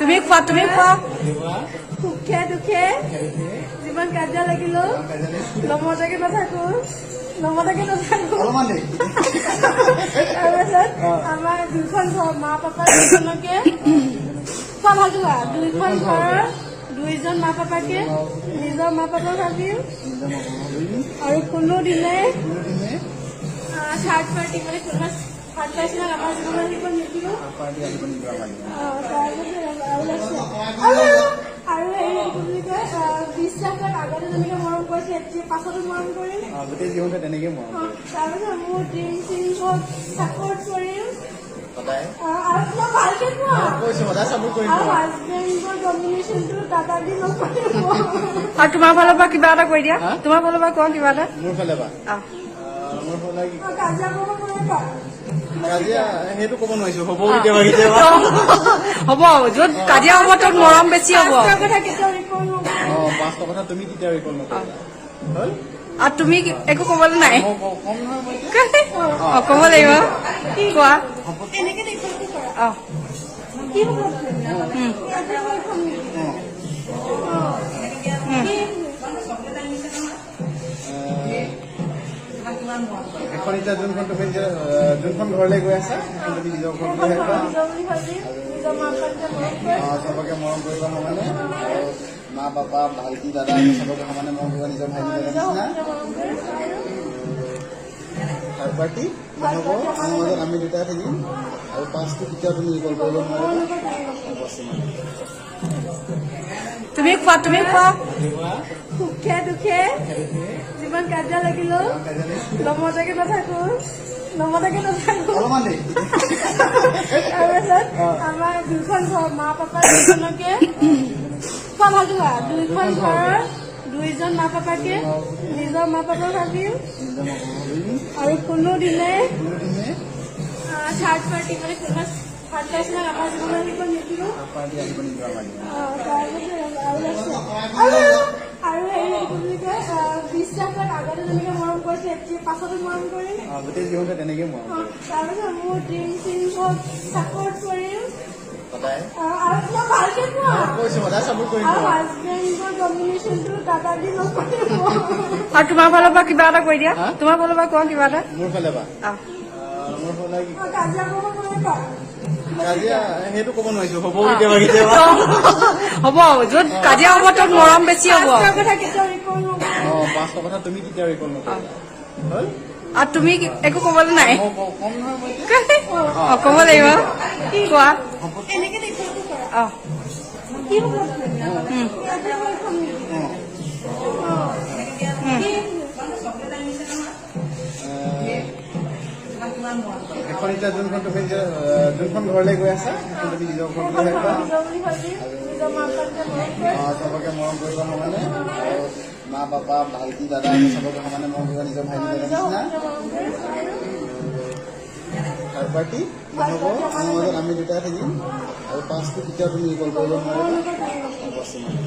তুমি কোৱা, তুমি কোৱা। সুখে দুখে যিমান কাজিয়া লাগিলেও নমতাকে নাথাকো, নমতাকে নাথাকো। অলপমান দেৰি। তাৰপাছত আমাৰ দুখন ঘৰ, মা পাপা দুজনকে, কোৱা, ভালকে কোৱা। দুইখন ঘৰৰ দুইজন মা পাপাকে নিজৰ মা পাপা ভাবিম। নিজৰ মা পাপা ভাবিম। আৰু কোনোদিনে কোনোদিনে থাৰ্ড পাৰ্টি, মানে কোনোবা থাৰ্ড পাৰ্চনক আমাৰ জীৱনত আহিব নিদিওঁ। পাৰ্টি আহিব নিদিওঁ আমাৰ জীৱনত। তাৰপাছত আৰু আছে আৰু হেৰি, কি বুলি কয়, বিশ্বাসত আগতে যেনেকে মৰম কৰিছে, এতিয়া পাছতো মৰম কৰিম। গোটেই জীৱনটো তেনেকেই মৰম কৰিম। তাৰপাছত মোৰ ড্ৰিম চিম হওক, ছাপৰ্ট কৰিম। সদায়। আৰু মই ভালকে কোৱা। কৈছো, সদায় চাপোৰ্ট কৰিম। আৰু হাজবেণ্ডৰ ডমিনেশ্যনটো দাদাগিৰি নকৰিব। আৰু তোমাৰ ফালৰ পৰা কিবা এটা কৈ দিয়া। হা? তোমাৰ ফালৰ পৰা কোৱা কিবা এটা। মোৰ ফালে পৰা? অ। মোৰ ফালে কি? কাজিয়া কৰিব নোৱাৰিবা। কাজিয়া সেইটো ক'ব নোৱাৰিছো, হ'ব কেতিয়াবা কেতিয়াবা। হ'ব, য'ত কাজিয়া হ'ব ত'ত মৰম বেছি হ'ব। পাঁচটা কথা কেতিয়াও ৰিকল নকৰোঁ। অ, পাঁচটা কথা তুমি কেতিয়াও ৰিকল নকৰিবা, হ'ল? আৰু তুমি একো ক'বলৈ নাই? মই কম নহয় মই এতিয়া। অ, ক'ব লাগিব, কোৱা। এনেকে ৰিকলটো কৰা। অ। কি হ'ব? ইয়াতে মই খাম নেকি? অ। অ। কি? এখন এতিয়া যোনখন তুমি এতিয়া, যোনখন ঘৰলৈ গৈ আছা, সেইখন তুমি নিজৰ ঘৰ বুলি ভাবিবা। নিজৰ বুলি ভাবিম, নিজৰ মা পাপাক মৰম কৰিম। চবকে মৰম কৰিবা সমানে, আৰু মা পাপা, ভাইটি, দাদা চবকে সমানে মৰম কৰিবা, নিজৰ ভাইটি দাদা নিজৰ নিচিনা। সকলোকে মৰম কৰিম আৰু থাৰ্ড পাৰ্টি নহ'ব আমাৰ মাজত, আমি দুটাই থাকিম। আৰু পাঁচটো কেতিয়াও তুমি ৰিকল কৰিব নোৱাৰিবা, বছ, ইমানে। তুমি কোৱা, তুমি কোৱা। সুখে দুখে যিমান কাজিয়া লাগিলেও নমতাকে নাথাকো, নমতাকে নাথাকো। অলপমান দেৰি। তাৰপাছত আমাৰ দুখন ঘৰ, মা পাপা দুজনকে, কোৱা, ভালকে কোৱা। দুইখন ঘৰৰ দুইজন মা পাপাকে নিজৰ মা পাপা ভাবিম। নিজৰ মা পাপা ভাবিম। আৰু কোনোদিনে কোনোদিনে থাৰ্ড পাৰ্টি, মানে কোনোবা থাৰ্ড পাৰ্চনক আমাৰ জীৱনত আহিব নিদিওঁ। পাৰ্টি আহিব নিদিওঁ আমাৰ জীৱনত। তাৰপাছত আৰু আছে আৰু হেৰি, কি বুলি কয়, বিশ্বাসত আগতে যেনেকে মৰম কৰিছে, এতিয়া পাছতো মৰম কৰিম। গোটেই জীৱনটো তেনেকেই মৰম কৰিম। তাৰপাছত মোৰ ড্ৰিম চিম হওক, ছাপৰ্ট কৰিম। সদায়। আৰু মই ভালকে কোৱা। কৈছো, সদায় চাপোৰ্ট কৰিম। আৰু হাজবেণ্ডৰ ডমিনেশ্যনটো দাদাগিৰি নকৰিব। আৰু তোমাৰ ফালৰ পৰা কিবা এটা কৈ দিয়া। হা? তোমাৰ ফালৰ পৰা কোৱা কিবা এটা। মোৰ ফালে পৰা? অ। মোৰ ফালে কি? কাজিয়া কৰিব নোৱাৰিবা। কাজিয়া সেইটো ক'ব নোৱাৰিছো, হ'ব কেতিয়াবা কেতিয়াবা। হ'ব, য'ত কাজিয়া হ'ব ত'ত মৰম বেছি হ'ব। পাঁচটা কথা কেতিয়াও ৰিকল নকৰোঁ। অ, পাঁচটা কথা তুমি কেতিয়াও ৰিকল নকৰিবা, হ'ল? আৰু তুমি একো ক'বলৈ নাই? মই কম নহয় মই এতিয়া। অ, ক'ব লাগিব, কোৱা। এনেকে ৰিকলটো কৰা। অ। কি হ'ব? ইয়াতে মই খাম নেকি? অ। অ। কি? এখন এতিয়া যোনখন তুমি এতিয়া, যোনখন ঘৰলৈ গৈ আছা, সেইখন তুমি নিজৰ ঘৰ বুলি ভাবিবা। নিজৰ বুলি ভাবিম, নিজৰ মা পাপাক মৰম কৰিম। চবকে মৰম কৰিবা সমানে, আৰু মা পাপা, ভাইটি, দাদা চবকে সমানে মৰম কৰিবা, নিজৰ ভাইটি দাদা নিজৰ নিচিনা। সকলোকে মৰম কৰিম আৰু থাৰ্ড পাৰ্টি নহ'ব আমাৰ মাজত, আমি দুটাই থাকিম। আৰু পাঁচটো কেতিয়াও তুমি ৰিকল কৰিব নোৱাৰিবা, বছ, ইমানে।